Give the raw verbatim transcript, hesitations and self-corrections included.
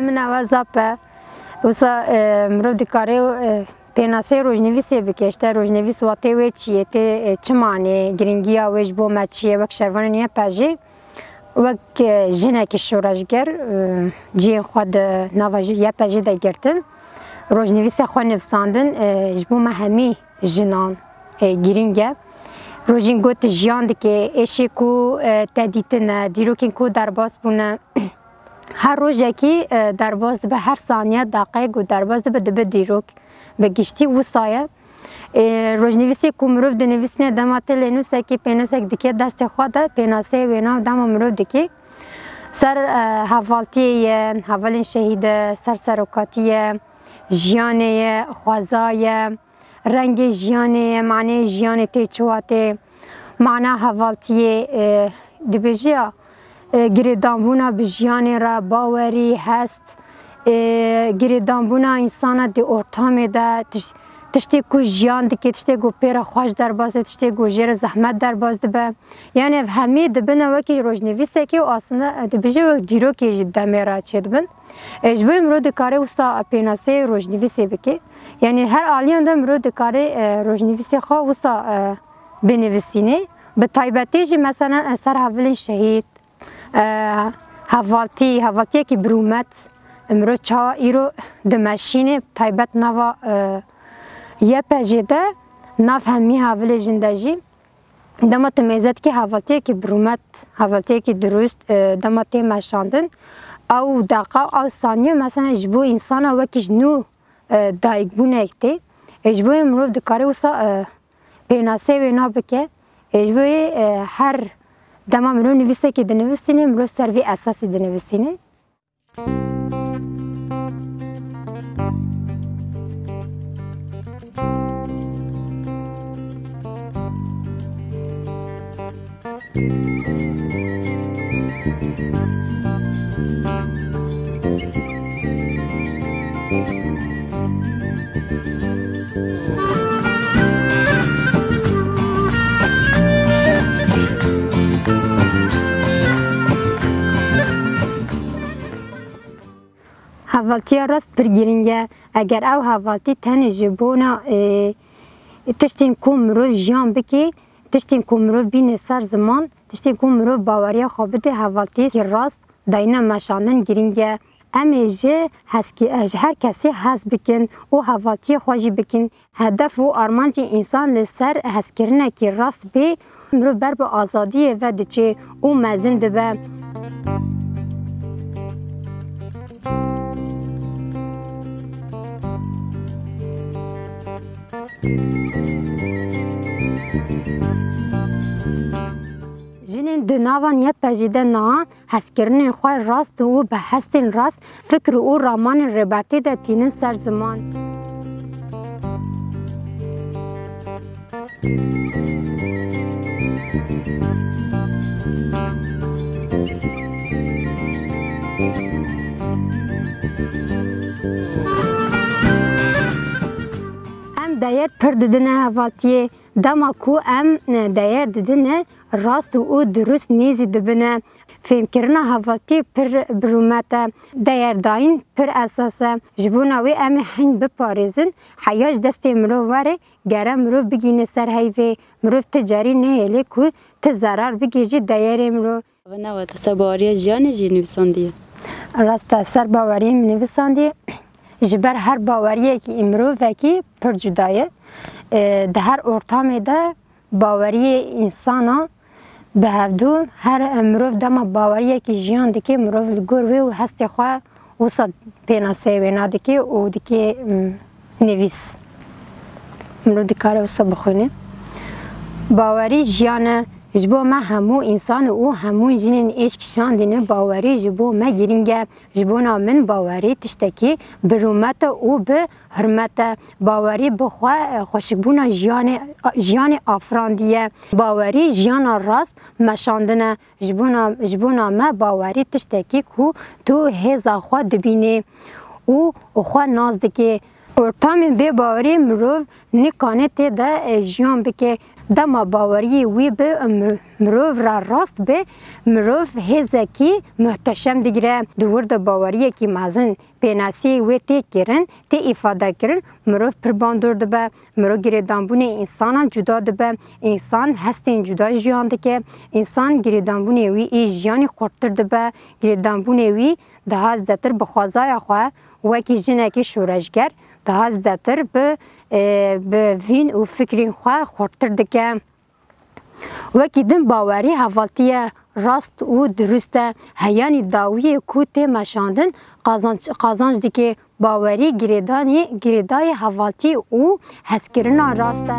Min ewe zap e. Wisa, e, mirov dikare, e, pênaseyê rojnivîsê bike. Îşte rojnivîs watê wê çi ye, tê, e, çi manê, girîngiya wê ji bo me çi ye, wek şervanên Y P J, wek, e, jinekî şoreşger, e, cihên xwe di nava ji-, Y P J de girtin. Rojnivîsê xwe nivîsandin, e, ji bo me hemî jinan, e, girîng e. Rojîn got jiyan dike, êşê ku, e, te dîtine, dîrokên ku derbas bûne. Her rojekî, e, derbas dibe, her saniye, deqeyek ku derbas dibe, dibe dîrok. Bi giştî wisa ye. E, rojnivîsê ku mirov dinivîsîne, dema tê lênûsekî, pênûsek dike destê xwe de, pênaseyê wêna dema mirov dikê. Ser, e, hevaltiyê ye, hevalên şehîd e, ser serokatî ye, jiyanê ye, xweza ye. Rengê jiyanê ye, maneyê jiyanê tê çi watê, mana hevaltiyê, e, dibêje ya, e, girêdanbûna bi jiyanê re, bawerî, hest, e, girêdanbûna însana di ortamê de, tiş-, tiştê ku jiyan dike, tiştê ku pê re xweş derbas e, tiştê ku jê re zehmet derbas dibe. Yanî ev hemî dibine wekî rojnivîsekê û aslında, e, dibêje wek dîrokê jî demê re çêdibin. E, ji bo mirov dikare wisa pênaseyê rojnivîsê bike. Yanî her aliyan de mirov dikare, e, rojnivîsê xwe wisa, e, binivîsîne. Bi taybetî jî mesela, e, ser hevalên şehîd, e, hevaltî, hevaltiyekî birûmet, e, mirov çawa îro dimeşîne, taybet nava, e, Y P J de, nav hemî hevalê jin de jî. Dema tu mêze dikî hevaltiyekî birûmet, hevaltiyekî dirust, e, dema tê meşandin, ew deqa, ew saniye, mesela ji bo însana wekî ji nû, e, dayikbûnek tê. E, ji bo yê mirov dikare wisa, e, pênaseyê wêna bike. E, ji bo yê, e, her dema mirov nivîsekê dinivîsîne, mirov ser vî esasî dinivîsîne. Hevaltiya rast pir girîng e. Eger ew hevaltî tenê ji bona, e, tiştên ku mirov jiyan bike, tiştên ku mirov bîne ser ziman, tiştên ku mirov baweriya xwe bide, hevaltiyê rast dayîna meşandin girîng e. Em ê ji hezkî-, ji her kesê hez bikin û hevaltiyê xwe jî bikin. Hedef û armancê însan li ser hezkirinekî rast bê, mirov ber bi azadiyê ve diçe û mezin dibe. Jinên di nava Y P J de niha hezkirinên xwe rast û bi hestên rast, fikr û ramanên Rêbertî de tînin ser ziman. Em deyer pir didine hevaltiyê. Dema ku em, e, deyer didine, rast û dirust nêzî dibine. Fêmkirina hevaltiyê pir bi rûmet e. Deyerdayîn pir esas e. Ji bona wê em ê hîn biparêzin. Heya ji destê mirov were, gere mirov bigihîne ser heyvê. Mirov ti carî nehêle ku ti zerar bigihîje deyerê mirov. Ev ne wate ser baweriya jiyanê jî nivîsandiye. Rast e, ser baweriyê min nivîsandiye. Ji ber her baweriyekî mirovekî pir cuda ye. E, di her ortamê de baweriyê însana bi hevdû, her mirov dema baweriyekî jiyan dike, mirov li gor wê û hestê xwe wisa pênaseyê wêna dike û dike, mm, nivîs. Mirov dikare wisa bixwîne. Bawerî jiyan e. Ji bo me hemû însan û hemû jinên êşk şandîne, bawerî ji bo me girîng e. Ji bona min bawerî tiştekî bi rûmet e û bi hurmet e. Bawerî bi xwe, e, xweşikbûna jiyanê, jiyanê afirandiye. Bawerî jiyana rast meşandine. Ji bona, ji bona me bawerî tiştekî ku tu hêza xwe dibînî û xwe nas dikî. Ortamên bê bawerî mirov nikane tê de, e, jiyan bike. Dema baweriyê wî bi mir- mirov re rast be, mirov hêzekî muhteşem digire. Di wir de baweriyekî mezin pênaseyê wê tê kirin, tê îfade kirin, mirov pir bandor dibe, mirov girêdanbûnê însanan cuda dibe, însan hestên cuda jiyan dike, însan girêdanbûnê wî ê jiyanî xurttir dibe, girêdanbûnê wî daha zêdetir bi xwezaya xwe wekî jinekî şoreşger, daha zêdetir bi, e, bi vîn û fikrên xwe xurttir dike. Wekî din bawerî hevaltiye rast û dirust e. Heyanî dawiyê ku tê meşandin qazanç, qazanç dike. Bawerî girêdanî, girêdayî hevaltî û hezkirina rast e.